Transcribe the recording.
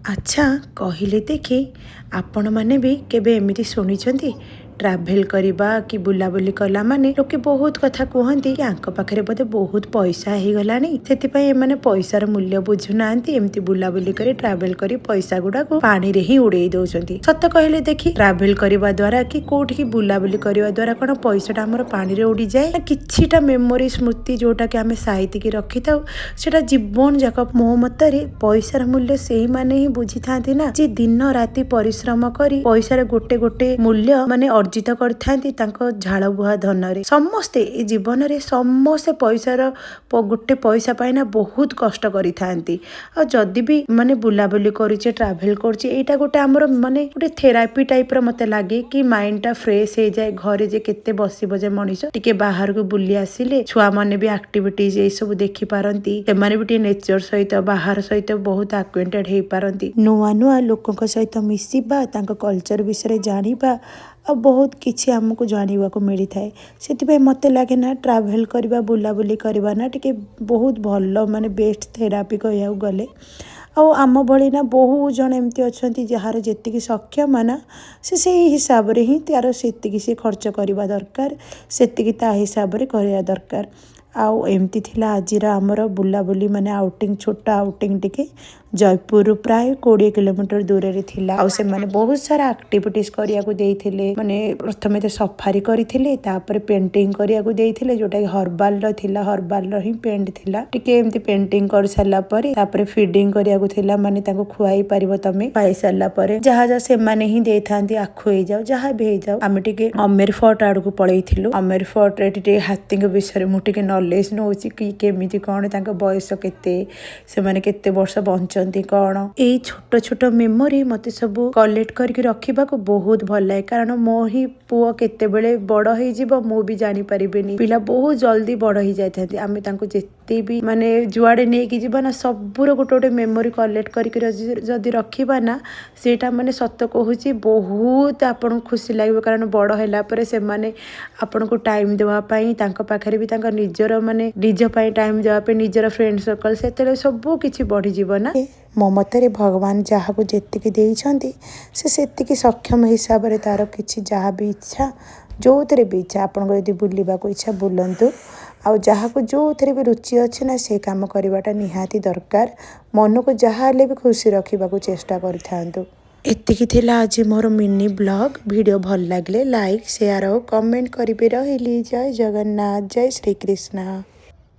ଆଚ୍ଛା କହିଲେ ଦେଖି, ଆପଣମାନେ ବି କେବେ ଏମିତି ଶୁଣିଛନ୍ତି, ଟ୍ରାଭେଲ୍ କରିବା କି ବୁଲାବୁଲି କଲା ମାନେ ଲୋକେ ବହୁତ କଥା କୁହନ୍ତି କି ୟାଙ୍କ ପାଖରେ ବୋଧେ ବହୁତ ପଇସା ହେଇଗଲାଣି, ସେଥିପାଇଁ ଏମାନେ ପଇସାର ମୂଲ୍ୟ ବୁଝୁନାହାନ୍ତି, ଏମିତି ବୁଲାବୁଲି କରି ଟ୍ରାଭେଲ୍ କରି ପଇସା ଗୁଡାକୁ ପାଣିରେ ହିଁ ଉଡେଇ ଦଉଛନ୍ତି। ସତ କହିଲେ ଦେଖି, ଟ୍ରାଭେଲ୍ କରିବା ଦ୍ୱାରା କି କୋଉଠିକି ବୁଲାବୁଲି କରିବା ଦ୍ୱାରା କ'ଣ ପଇସାଟା ଆମର ପାଣିରେ ଉଡ଼ିଯାଏ ନା କିଛିଟା ମେମୋରି, ସ୍ମୃତି ଯୋଉଟାକି ଆମେ ସାଇତିକି ରଖିଥାଉ, ସେଟା ଜୀବନ ଯାକ? ମୋ ମତରେ ପଇସାର ମୂଲ୍ୟ ସେଇମାନେ ହିଁ ବୁଝିଥାନ୍ତି ନା, ଯେ ଦିନ ରାତି ପରିଶ୍ରମ କରି ପଇସାର ଗୋଟେ ଗୋଟେ ମୂଲ୍ୟ ମାନେ ଅର୍ଜିତ କରିଥାନ୍ତି ତାଙ୍କ ଝାଳ ବୁହା ଧନରେ। ସମସ୍ତେ ଏ ଜୀବନରେ ସମସ୍ତେ ପଇସାର ଗୋଟେ ପଇସା ପାଇଁ ନା ବହୁତ କଷ୍ଟ କରିଥାନ୍ତି। ଆଉ ଯଦି ବି ମାନେ ବୁଲାବୁଲି କରୁଛେ, ଟ୍ରାଭେଲ୍ କରୁଛେ, ଏଇଟା ଗୋଟେ ଆମର ମାନେ ଗୋଟେ ଥେରାପି ଟାଇପ୍ର ମୋତେ ଲାଗେ କି ମାଇଣ୍ଡଟା ଫ୍ରେଶ୍ ହେଇଯାଏ। ଘରେ ଯେ କେତେ ବସିବ ଯେ ମଣିଷ, ଟିକେ ବାହାରକୁ ବୁଲି ଆସିଲେ ଛୁଆମାନେ ବି ଆକ୍ଟିଭିଟିଜ୍ ଏଇସବୁ ଦେଖିପାରନ୍ତି, ସେମାନେ ବି ଟିକେ ନେଚର ସହିତ, ବାହାର ସହିତ ବହୁତ ଆକ୍ୱେଣ୍ଟେଡ୍ ହେଇପାରନ୍ତି। ନୂଆ ନୂଆ ଲୋକଙ୍କ ସହିତ ମିଶିବା, ତାଙ୍କ କଲଚର ବିଷୟରେ ଜାଣିବା ଆଉ ବହୁତ କିଛି ଆମକୁ ଜାଣିବାକୁ ମିଳିଥାଏ। ସେଥିପାଇଁ ମୋତେ ଲାଗେ ନା ଟ୍ରାଭେଲ୍ କରିବା, ବୁଲାବୁଲି କରିବା ନା ଟିକେ ବହୁତ ଭଲ, ମାନେ ବେଷ୍ଟ ଥେରାପି କହିବାକୁ ଗଲେ। ଆଉ ଆମ ଭଳି ନା ବହୁତ ଜଣ ଏମିତି ଅଛନ୍ତି, ଯାହାର ଯେତିକି ସକ୍ଷମ ନା ସେ ସେଇ ହିସାବରେ ହିଁ ତାର ସେତିକି ସେ ଖର୍ଚ୍ଚ କରିବା ଦରକାର, ସେତିକି ତା ହିସାବରେ କରିବା ଦରକାର। ଆଉ ଏମିତି ଥିଲା ଆଜିର ଆମର ବୁଲାବୁଲି, ମାନେ ଆଉଟିଂ, ଛୋଟ ଆଉଟିଂ ଟିକେ। ଜୟପୁରରୁ ପ୍ରାୟ 20 କିଲୋମିଟର ଦୂରରେ ଥିଲା। ଆଉ ସେମାନେ ବହୁତ ସାରା ଆକ୍ଟିଭିଟିସ୍ କରିବାକୁ ଦେଇଥିଲେ। ମାନେ ପ୍ରଥମେ ତ ସଫାରି କରିଥିଲେ, ତାପରେ ପେଣ୍ଟିଂ କରିବାକୁ ଦେଇଥିଲେ, ଯୋଉଟାକି ହର୍ବାଲର ଥିଲା, ହର୍ବାଲର ହିଁ ପେଣ୍ଟ ଥିଲା। ଟିକେ ଏମିତି ପେଣ୍ଟିଂ କରିସାରିଲା ପରେ ତାପରେ ଫିଡିଂ କରିବାକୁ ଥିଲା, ମାନେ ତାଙ୍କୁ ଖୁଆଇ ପାରିବ ତମେ। ଖୁଆଇ ସାରିଲା ପରେ ଯାହା ଯାହା ସେମାନେ ହିଁ ଦେଇଥାନ୍ତି, ଆଖୁ ହେଇଯାଉ, ଯାହା ବି ହେଇଯାଉ। ଆମେ ଟିକେ ଆମେର ଫୋର୍ଟ ଆଡ଼କୁ ପଳେଇଥିଲୁ। ଆମେର ଫୋର୍ଟରେ ଏଠି ଟିକେ ହାତୀଙ୍କ ବିଷୟରେ ମୁଁ ଟିକେ ନଲେଜ ନେଉଛି କି କେମିତି କ'ଣ, ତାଙ୍କ ବୟସ କେତେ, ସେମାନେ କେତେ ବର୍ଷ ବଞ୍ଚନ୍ତି କ'ଣ। ଏଇ ଛୋଟ ଛୋଟ ମେମୋରି ମୋତେ ସବୁ କଲେକ୍ଟ କରିକି ରଖିବାକୁ ବହୁତ ଭଲ ଲାଗେ, କାରଣ ମୋ ହିଁ ପୁଅ କେତେବେଳେ ବଡ଼ ହେଇଯିବ ମୁଁ ବି ଜାଣିପାରିବିନି। ପିଲା ବହୁତ ଜଲ୍ଦି ବଡ଼ ହେଇଯାଇଥାନ୍ତି। ଆମେ ତାଙ୍କୁ ଯେତେ ବି ମାନେ ଯୁଆଡ଼େ ନେଇକି ଯିବା ନା, ସବୁର ଗୋଟେ ଗୋଟେ ମେମୋରି କଲେକ୍ଟ କରିକି ଯଦି ରଖିବା ନା, ସେଇଟା ମାନେ ସତ କହୁଛି, ବହୁତ ଆପଣଙ୍କୁ ଖୁସି ଲାଗିବ। କାରଣ ବଡ଼ ହେଲା ପରେ ସେମାନେ ଆପଣଙ୍କୁ ଟାଇମ୍ ଦେବା ପାଇଁ, ତାଙ୍କ ପାଖରେ ବି ତାଙ୍କ ନିଜର ମାନେ ନିଜ ପାଇଁ ଟାଇମ୍ ଦେବା ପାଇଁ ନିଜର ଫ୍ରେଣ୍ଡ ସର୍କଲ୍ ସେତେବେଳେ ସବୁ କିଛି ବଢ଼ିଯିବ ନା। ମୋ ମତରେ ଭଗବାନ ଯାହାକୁ ଯେତିକି ଦେଇଛନ୍ତି, ସେ ସେତିକି ସକ୍ଷମ ହିସାବରେ ତାର କିଛି ଯାହା ବି ଇଚ୍ଛା, ଯେଉଁଥିରେ ବି ଇଚ୍ଛା, ଆପଣଙ୍କ ଯଦି ବୁଲିବାକୁ ଇଚ୍ଛା ବୁଲନ୍ତୁ। ଆଉ ଯାହାକୁ ଯେଉଁଥିରେ ବି ରୁଚି ଅଛି ନା, ସେ କାମ କରିବାଟା ନିହାତି ଦରକାର। ମନକୁ ଯାହା ହେଲେ ବି ଖୁସି ରଖିବାକୁ ଚେଷ୍ଟା କରିଥାନ୍ତୁ। ଏତିକି ଥିଲା ଆଜି ମୋର ମିନି ବ୍ଲଗ୍। ଭିଡ଼ିଓ ଭଲ ଲାଗିଲେ ଲାଇକ୍, ସେୟାର ଆଉ କମେଣ୍ଟ କରିବେ। ରହିଲି, ଜୟ ଜଗନ୍ନାଥ, ଜୟ ଶ୍ରୀକୃଷ୍ଣ।